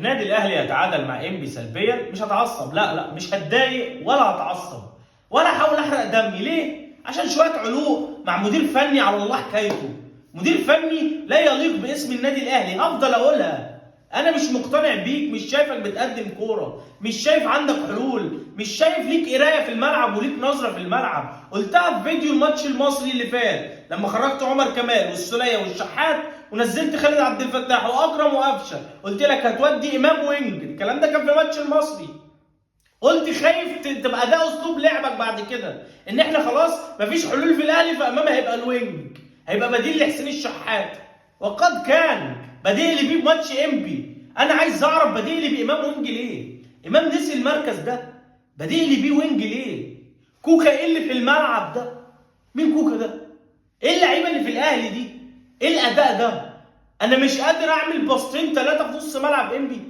النادي الاهلي يتعادل مع انبي سلبيا، مش هتعصب، لا لا مش هتضايق ولا هتعصب ولا احاول احرق دمي. ليه؟ عشان شوية علوق مع مدير فني على الله حكايته، مدير فني لا يليق باسم النادي الاهلي. هفضل اقولها، انا مش مقتنع بيك، مش شايفك بتقدم كورة، مش شايف عندك حلول، مش شايف ليك قرايه في الملعب وليك نظره في الملعب. قلتها في فيديو الماتش المصري اللي فات لما خرجت عمر كمال والسوليه والشحات ونزلت خالد عبد الفتاح واكرم وقفشه، قلت لك هتودي امام wing. الكلام ده كان في ماتش المصري. قلت خايف تبقى ده اسلوب لعبك بعد كده، ان احنا خلاص مفيش حلول في الاهلي، فامام هيبقى ال wing، هيبقى بديل لحسين الشحات. وقد كان بديل لي بيه بماتش انبي. انا عايز اعرف بديل لي بامام wing ليه؟ امام نسي المركز ده، بديل لي بيه wing ليه؟ كوكا ايه اللي في الملعب ده؟ مين كوكا ده؟ ايه اللعيبة اللي في الاهلي دي؟ ايه الاداء ده؟ انا مش قادر اعمل باصتين 3 في نص ملعب انبي.